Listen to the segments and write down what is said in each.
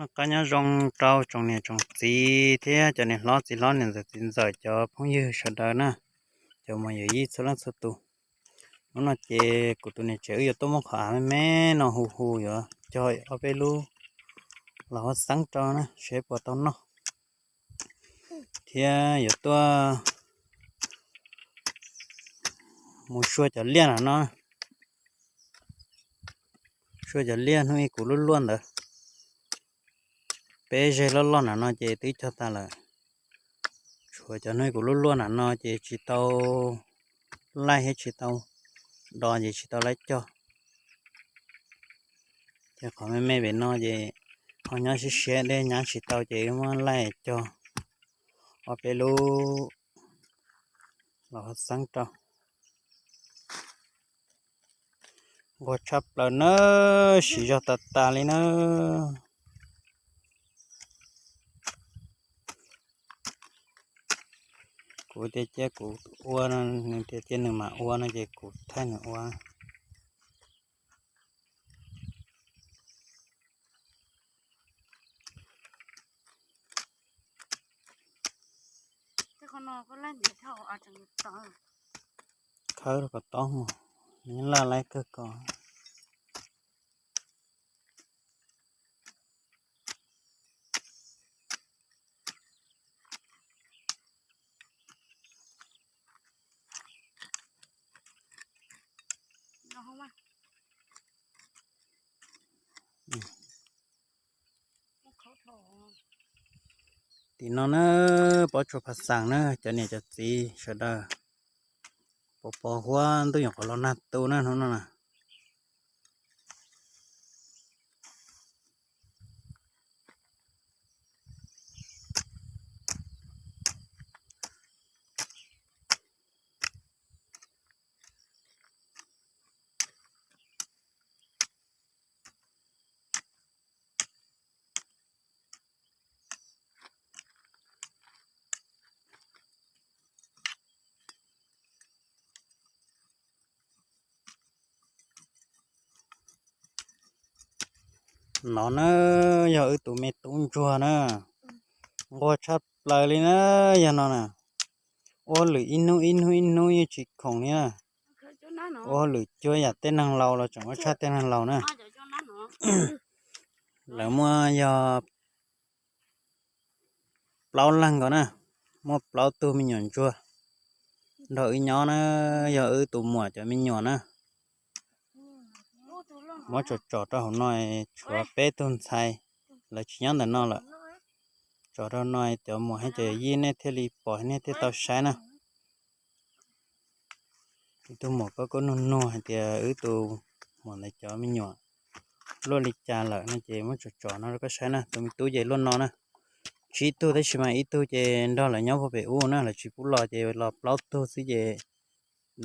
Noj qab nyob zoo rau tsoom niam tsoom txiv thiab cov niam hlob txiv hlob niam ntxawm txiv ntxawm cov phooj ywg sawv daws na, cov muam yawm yij txhua leej txhua tus. Hnub no ces kuv tus niam tsev wb yuav tuaj muab qhov av me me no hu hu yuav cog ob peb lub los ua xeeb rau na seb puas tau noj, thiab yuav tuaj mus sua cov liaj no no. Sua cov liaj hnub ib kuv luaj luaj ntawd, peb zeg loj loj na no ces twb cog tas lawm. Tshuav cov hnub ib kuv luaj luaj na no ces tsis tau laij thiab tsis tau do ces tsis tau laij cog. Ces qhov me me pem no ces ho nyob siab siab deb nyab tsis tau ces muab laij cog ob peb lub los ua xeeb rau. Nquag tshaj plaws na, siv zog tas tas li na. Kuv tias cia kuv ua no, nws tias cia nws mam ua no ces kuv thaij nws ua. Khawb rau kom tob mus, nws laj laib kawg ko. Tim no na, pob tsuas phav xeem na, cov niam cov txiv sawv daws, pos pos huab ntuj nyuam qhuav los nag tu na hnub no na. No na, yog wb tus me tub ntsuag na, nquag tshaj plaws li na, yog no na, ua hauj lwm ib hnub ib hnub ib hnub yeej tsis khoom li na, ua hauj lwm cuag yam tej neeg laus los tseem ua tshaj tej neeg laus na. Lawv muaj yog plaub leeg nkaus na, muaj plaub tug me nyuam ntsuag nrog wb nyob na, yog wb tus muam cov me nyuam na. Muab tsom tsom rau hauv no, tshuav peb tug ntxhais, lawv tsis nyob ntawm no lawm. Tsom rau no cov muam thiab cov yij nej thiaj li pom nej thiaj tau saib na. Ib tug muam koj kuj nug nug hais tias wb tus muam ntawd cov me nyuam luaj li cas lawm no ces muab tsom tsom no rau koj saib na. Tus me tub ces luaj no na, tsib tug tab sis mas ib tug ces nrog lawv nyob puag pem ub na, lawv tsis pub los ces los plaub tug xwb ces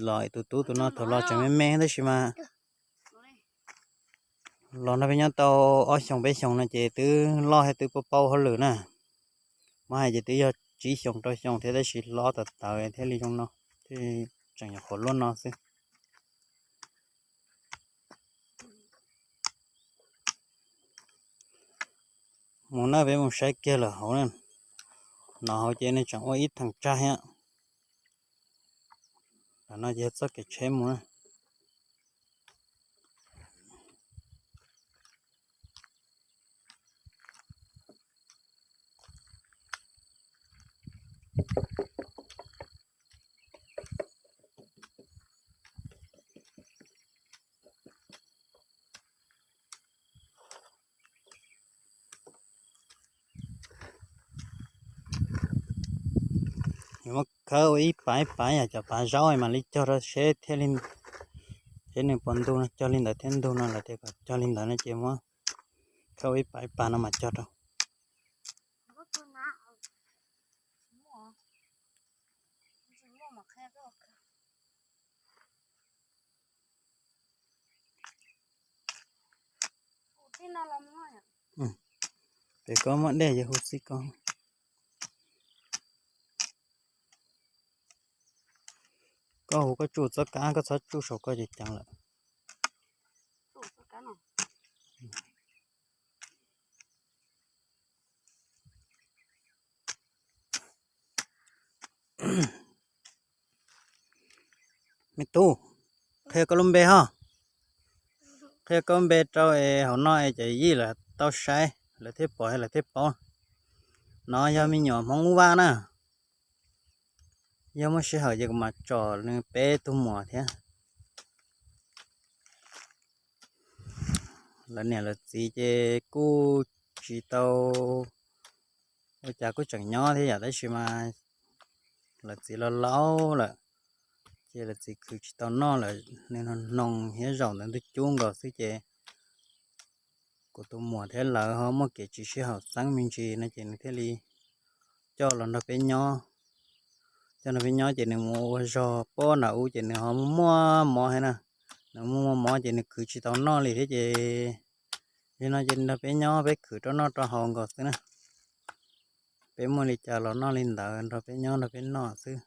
los tus tub tus no thaum los tseem me me tab sis mas los nrog peb nyob tau ob xyoos peb xyoos no ces twb loj thiab twb paub paub hauj lwm na. Muab hais ces twb yog tsib xyoos rau xyoo thiab tab sis hlob tawv tawv thiaj li zoo no, thiaj tseem nyuam qhuav luaj no xwb. Mus na, peb mus saib kiag lawm hauv na. No hauv ces nej tseem ua ib theem tsag thiab. Tam no ces txoj kev tsheb mus na. Muab khawb ua ib pas ib pas yam cov pas zaub mam li cog rau seb thiaj li, seb nws puas ntug no, cog li ntawd thiab ntug no lawm tias kom cog li ntawd no ces muab khawb ua ib pas ib pas no mas cog rau. Pem koj muaj dej ces hu xij koj. Koj hu koj tsuj txoj kab, koj txhob tsuj saum koj ces ceev lawm. Tsuj txoj kab no. Me tub, qhia koj lub npe ho. Qhia koj lub npe rau es hauv no es cov yij lawv tau saib lawv thiaj pom lawv thiaj paub. No yog me nyuam Hmoob Vaj na. Yog muaj sij hawm ces kuv mam tsom nws peb tug muam thiab. Lawv niam lawv txiv ces kuj tsis tau ua cas, kuj tseem nyob thiab yom, tab sis mas lawv txiv los laus lawm, ces lawv txiv khwv tsis tau noj lawm, nws hnoos hnoos thiab zaum ntawd ntug cub nkaus xwb ces kuv tus muam thiab lawv ho muaj kev tsis sib haum xeeb me ntsis no ces nws thiaj li coj los nrog peb nyob. Coj nrog peb nyob ces nws mus ua zog pob nram ub ces nws ho muaj muaj mob thiab na. Nws muaj muaj mob ces nws khwv tsis tau noj li thiab ces li no ces nrog peb nyob peb khwv rau noj rau haus nkaus xwb na. Peb muaj li cas los noj li ntawd, nrog peb nyob nrog peb noj xwb.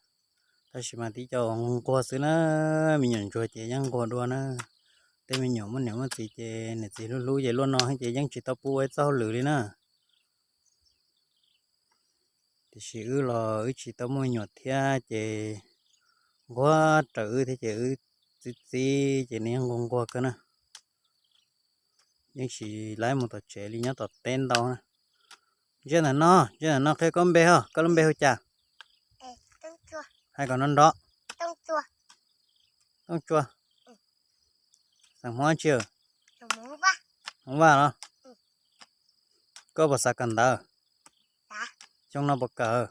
Tab sis mas tib co nquag nquag xwb na, me nyuam ntsuag ces yeej nquag dua na. Tej me nyuam muaj niam muaj txiv ces niam txiv hlub hlub ces luaj no ces yeej tsis tau pub ua ib txoj hauj lwm li na. Tiam sis wb los wb tsis tau muaj me nyuam thiab ces nquag raws wb thiab ces wb txib txib ces nws yeej nquag nquag kawg na. Yeej tsis laib mus tom tsev li, nyob tom teb ntau na. Ntsia ntawm no, ntsia ntawm no qhia koj npe ho, koj lub npe hu cas? Hais kom nrov nrov. Tooj Tsua. Xeem Hmoob tsi? Hmoob Vaj los? Koj puas xav kawm ntawv? Xyoo no puas kawm?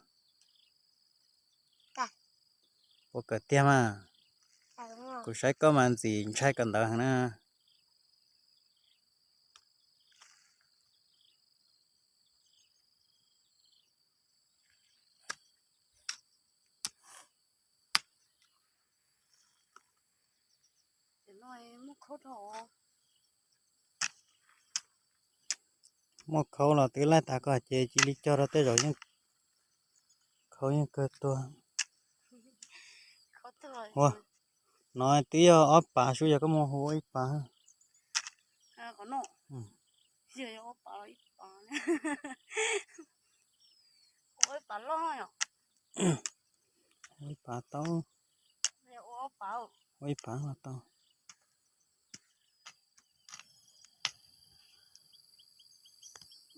Puas kawm tiag mas? Kuv saib koj mas ntxim ntshai kawm ntawv heev na. Muaj khau los twb laij tas ko ces cia li cog rau tej zaum yeej khau yeej kawg tuag. Ua, no twb yog ob pav sub, yog koj mus hu ua ib pav. Ua ib pav tau. Ua ib pav los tau.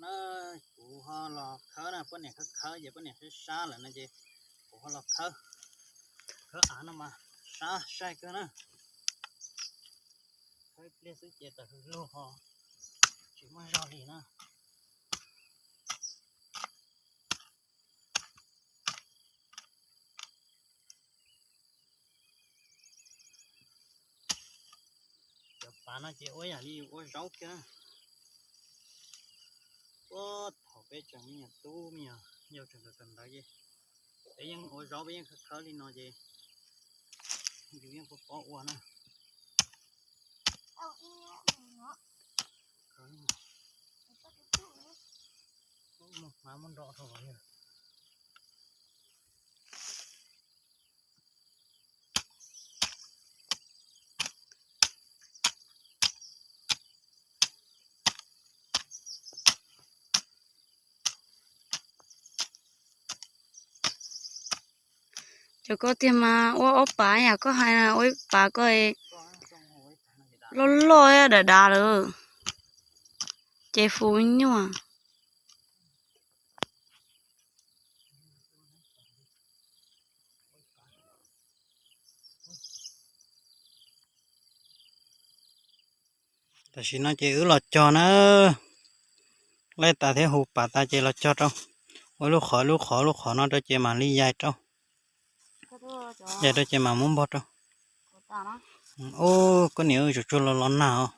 Na, kuv ho los khawb na, poj niam khawb khawb ces poj niam sab sab lawm no ces kuv ho los khawb. Khawb av no mas sab sai kawg na. Khawb ib pliag xwb ces tawm hws lug ho tsis muaj zog li na. Cov pav no ces ua yam li yus ua zaub kiag. Puag thaum peb tseem me nyuam tub me nyuam yau tseem kawm kawm ntawv ces peb yeej ua zaub, peb yeej khawb khawb li no ces yus yeej paub paub ua na. Muaj hmav muaj nroj rau yog. Cov koj tiag mas ua ob pav yam koj hais na, ua ib pav koj loj loj dav dav lawm, ces fuv nyuaj. Tam sim no ces wb los cog na, laij tas thiab hu pav tas ces los cog rau, ua lub qhov lub qhov lub qhov no rau ces mam li yais rau, yais rau ces mam muab npog rau. Ub, koj niam, tsuag tsuag los los nag os.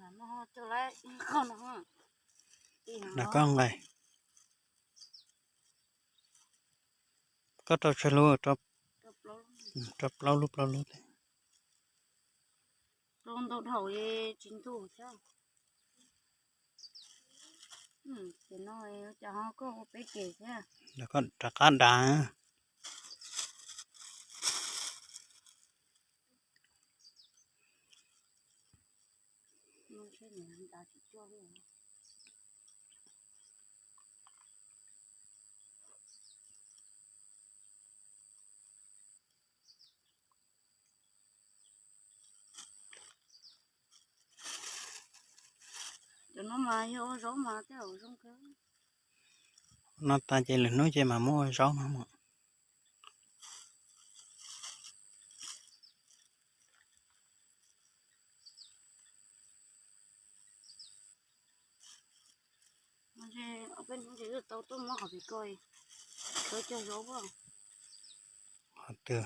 Rau koj nqaij. Koj rau tsawg lub? Rau plaub lub, plaub lub. Rau ntau dhau tsis ntug thiab. Ces no cas ho koj ua peb ces thiab. Koj rov qab dav. Cov no mas yog ua zaub mas tej zaum zoo kawg. No tas ces lwm hnub ces mam muab ua zaub no mus. Ob peb hnub ces tau tuaj muab qhov pem ko, kawg cog zaub. Qhov twg?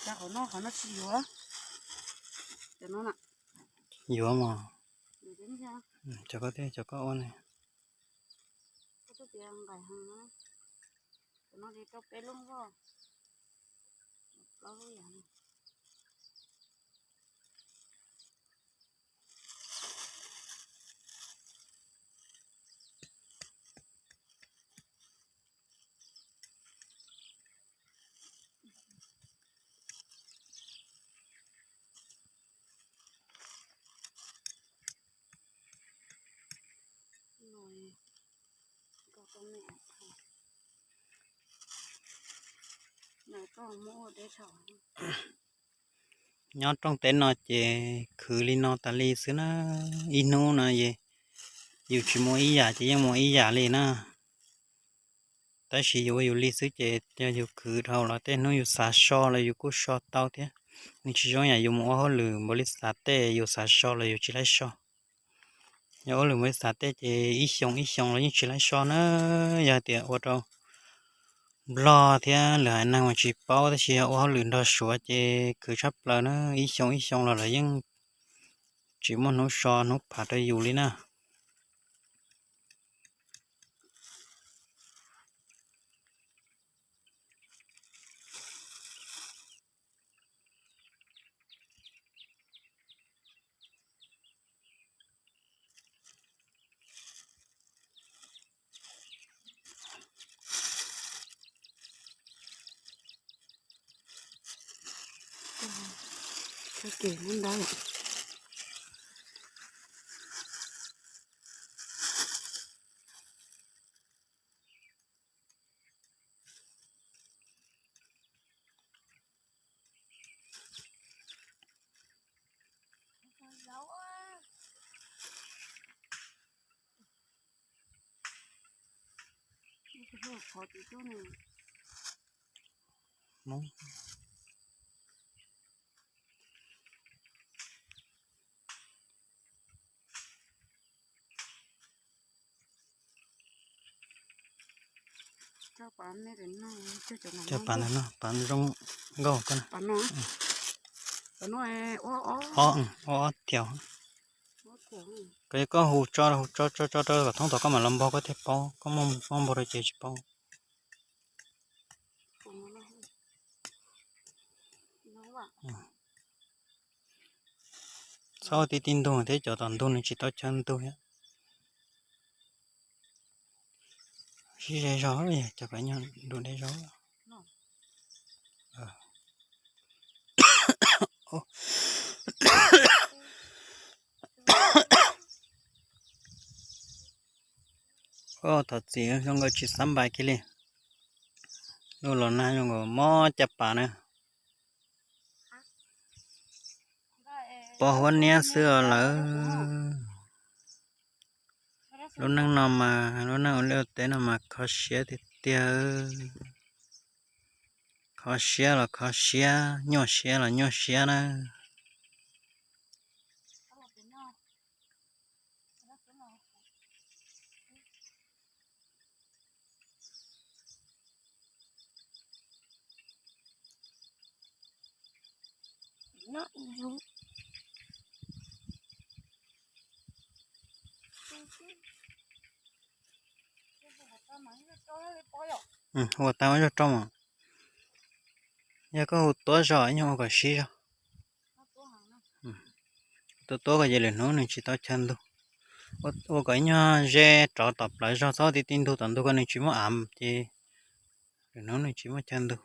Qhov no, qhov no tsis yuav. Cov no na. Yuav mas. Cov koj thiab cov koj ua ne. Koj twb tias nqaim heev na. Cov no ces rau peb lub voj. Plaub lub yam. Nyob rooj teb no ces khwv li no tas li xwb na. Ib hnub no yus tsis muaj ib yam ces yeej muaj ib yam li na. Tab sis yus ua yus li xwb ces yog yus khwv dhau los tej hnub yus xav so los yus kuj so tau thiab. Nws tsis zoo yam yus mus ua hauj lwm npaum li xav tej, yus xav so los yus tsis laib so. Yog ua hauj lwm npaum li xav tej ces ib xyoo ib xyoo los yeej tsis laib so na. Yog tias ua rau Nplog thiab lwm haiv neeg mas tsis paub, tab sis yog ua hauj lwm nrog Suav ces khwv tshaj plaws na, ib xyoo ib xyoo los lawv yeej tsis muaj hnub so hnub phav rau yus li na. Cov pas ntawm no, pas zoo nkauj koj. Ob, ob tiav. Koj, koj hu tso, hu tso tso tso rau kom thoob tod koj mam los npog koj thiaj paub, koj muab npog rau ces tsis paub. Txhob tib tib ntug thiab, cov tom ntug nws tsis tau chaw ntug thiab. Sib ze zog, cov pem nyuag dua deb zog. Thov txim zoo nkaus tsis xab npais kiag li. Lub los nag zoo nkaus mob caj pas na. Pov huab niab xwb os lawm. Lub neej no mas, lub neej ua liaj ua teb no mas kho siab tiag tiag. Kho siab los kho siab, nyuaj siab los nyuaj siab na. Ua tau zog rau mas. Yog koj hu tuav zog ib nyuag ua kom siv zog. Tuav tuav kom ces lwm hnub nws tsis tau chaw ntug. Ua kom ib nyuag ze rov tom plawv zog txhob ti ti ntug tom ntug ko nws tsis muaj av ces lwm hnub nws tsis muaj chaw ntug.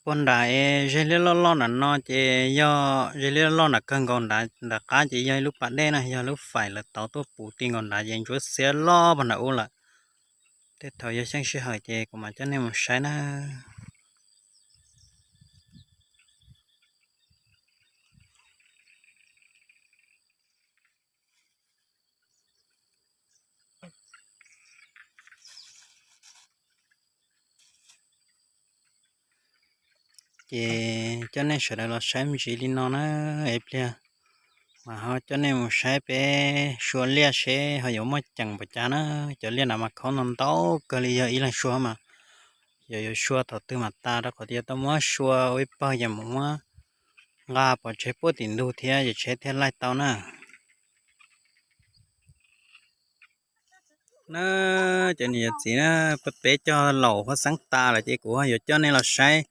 Puag nram es ze liab loj loj nram no ces yog ze liab loj nram kawg nkaus nram, nram qab ces yog ib lub pas dej na, yog lub fais lawv tauv tuaj puv ti nkaus nrad ces ntsuav xiav loj puag nram ub lawm. Tej thaum yog xyeej sij hawm ces kuv mam coj nej mus saib na. Ces coj nej sawv daws los saib me ntsis li no na, es pliag mas ho coj nej mus saib peb sua liaj seb ho yuav muaj ceem npaum cas na. Cov liaj nram mas khov ntau ntau kawg li, yog ib leeg sua mas yog yuav sua thaum twg mas tas rau qhov tias tau muab sua ua ib pawg ces mus muab nqa pov tseg puag tim ntug thiab ces tsheb thiaj laij tau na. Na, cov niam cov txiv na, peb cog laum huab xeeb tas lawm ces kuv yuav coj nej los saib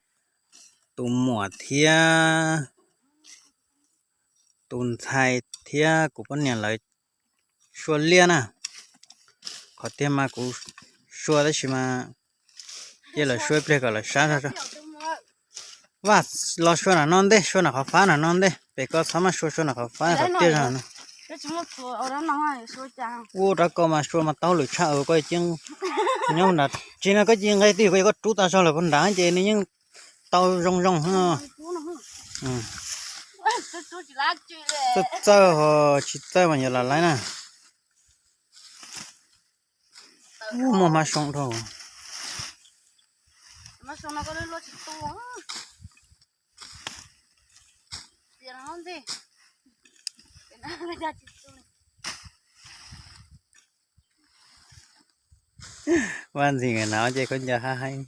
tus muam thiab tus ntxhais thiab kuv poj niam lawv sua liaj na. Qhov tiag mas kuv sua tab sis mas cia lawv sua ib pliag kom lawv sab zog. Vaj, los sua nram no ntej, sua nram qhov fab nram no ntej, pem ko txhob maj sua, sua nram qhov fab qhov tiaj zog no. Ua rov ko mas sua mas tau lwm tshaj, koj cia nyob nrad tsis no, koj cia nqe twg koj cia koj rub tau zog lawm puag nrad ces nws yeej tau zoo zoo. Txawj txawj ho tsis txawj mas yuav lam laib na. Muaj hmab soo dhau. Vaj ntxim na ces khaub ncaws haj haib.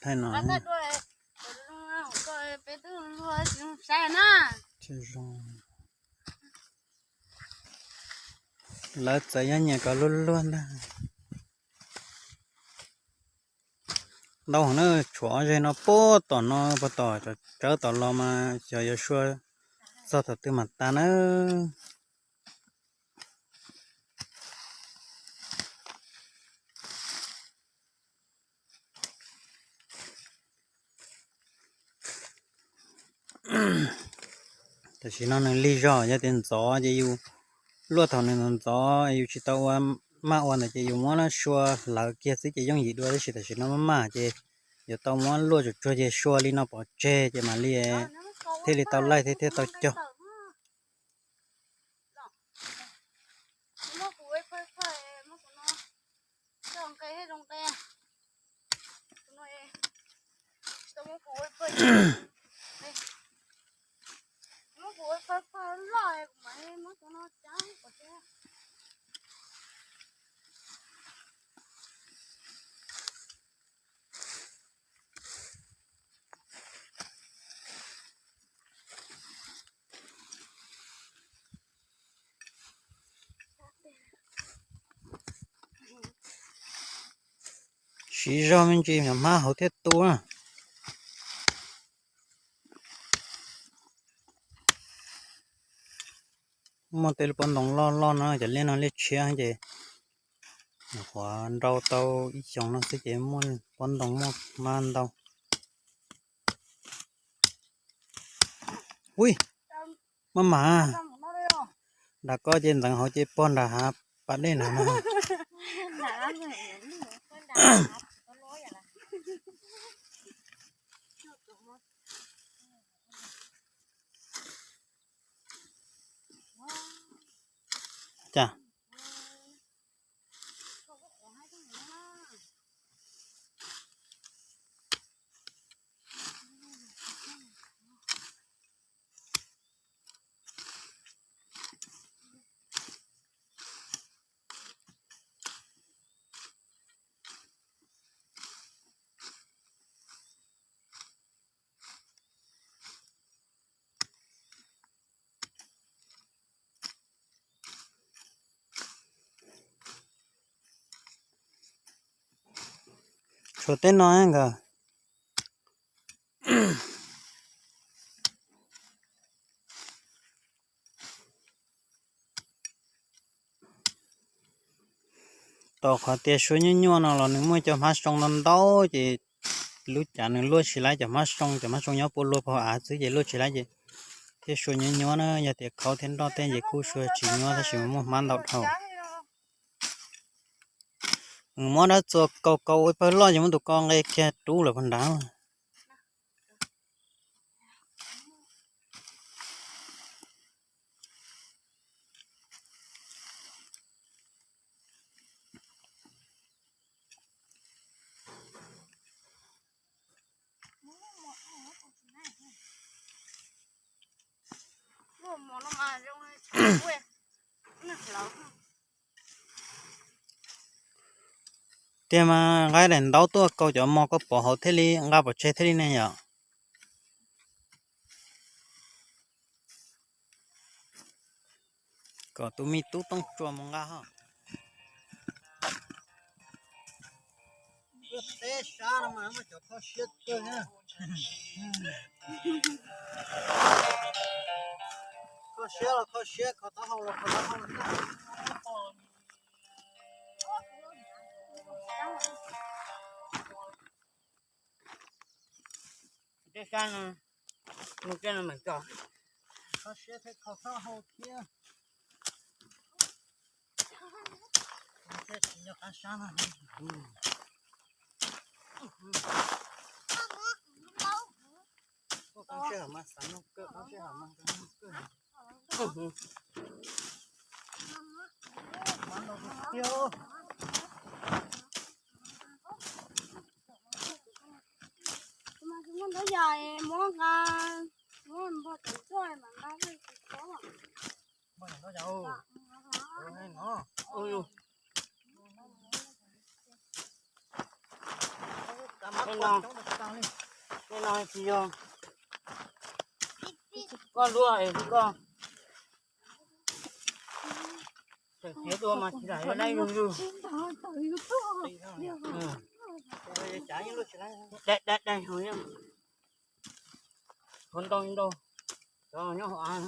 Thaij no. Lawv txawm nyob nyias kom luag luag ntag. Ntau heev na, tshuav ob zeg no puag tom no puag tom tsawv tom los mas xyov yuav sua txog thaum twg mam tas na. Tam sim no nws lig zog, yog tias ntxov ces yus luaj thaum nws ntxov ntxov yus tsis tau ua, maj ua ntawd ces yus muab sua hlawv kiag xwb ces yooj yim dua, tab sis tam sim no maj maj ces yuav tau muab luaj tsuag tsuag ces sua li no pov tseg ces mam li thiaj li tau laij thiab thiaj tau cog. Siv zog me ntsis, hmab hauv thiaj tu na. Muaj tej lub pob ntoo loj loj no, cov liaj no liaj tshiab ces nyuam qhuav nrau tau ib xyoos no xwb ces muaj pob ntoo muaj hmab ntau. Ui, maj mam, nram ko ces ntxeev hauv ces pog nram hav pas dej na no. Cas Tuaj teb no nkawd. Tau qhov tias sua nyuaj nyuaj no los nws muaj cov hmab soo ntau ntau ces lub cav nws luaj tsis laib cov hmab soo, cov hmab soo nyob puag luag pag av xwb ces luaj tsis laib ces thiaj sua nyuaj nyuaj na. Yog tias khaub thiab nroj tej ces kuj sua tsis nyuaj tab sis mas muaj hmab ntau dhau. Muab dab txua kaus kaus ua ib pawg loj ces muab tus ko nqe kiag rub lawm pag nrad. Tiag mas nqa daim ntaub tuaj kaus cov mos koj pov hauv thiaj li nqa pov tseg thiaj li ne yom. Kom tus me tub tooj tsuas mus nqa ho. Teb sab no mas muaj cov kho siab kawg na. Kho siab los kho siab, kho taub hau los kho taub hau. Tej sab no, mus tej no mas tso. Kho siab thiab kho taub hau thiab. Tej tsis nco qab sab no. Qhov sij hawm mas xav noj kawg, qhov sij hawm mas xav noj kawg. Mas noj tiag. Mas tus muaj ntawd yog muab nqa, muab npog tawm tuaj mas nqa tsis tau. Tej no, tej no tsis yog koj luaj es koj tawm tiav dua mas tsis lam yog laib zuj zus. Dai dai dai, hauv ntoo ntau, cov nyob hauv av,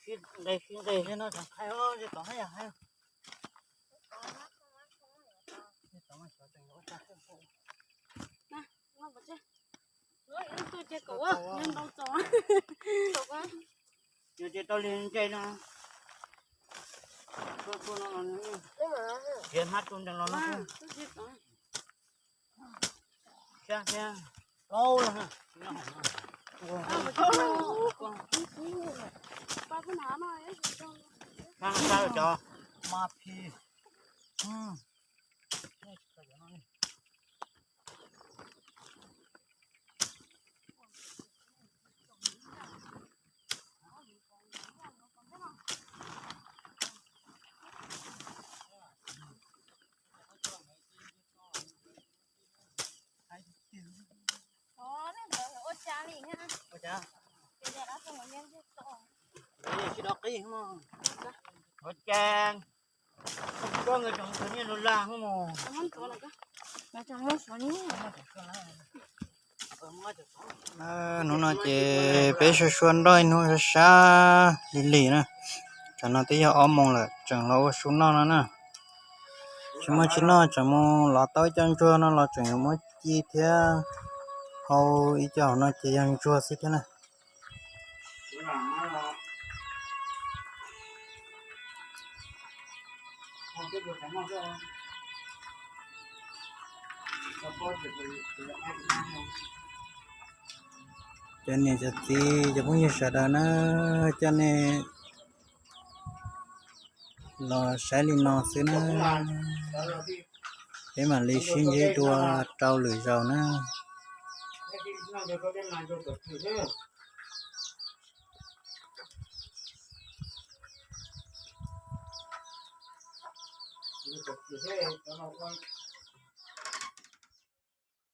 sib nqes sib nqes li no tseem qhai os, tom hab yam hais. Yog tias tau li ntse no, tiav hmab tu ntees los no, xyab thiab plaub los. Cov mas phis. Ua cas koj nkawd tseem tus niag lus lag hub mus. Hnub no ces peb sua sua nroj ib hnub sab sab lig lig na. Tsam no twb yog ob moos lawm tseem los ua su noj no na. Tsis muaj tsis noj tseem mus lov tau ib co ntsuag no los tseem yuav muab ci thiab hau ib co hauv no ces yog ntsuag xwb thiab na. Cov niam cov txiv cov phooj ywg sawv daws na, coj nej los saib li no xwb na, peb mam li sib ntsib dua rau lwm zaus na.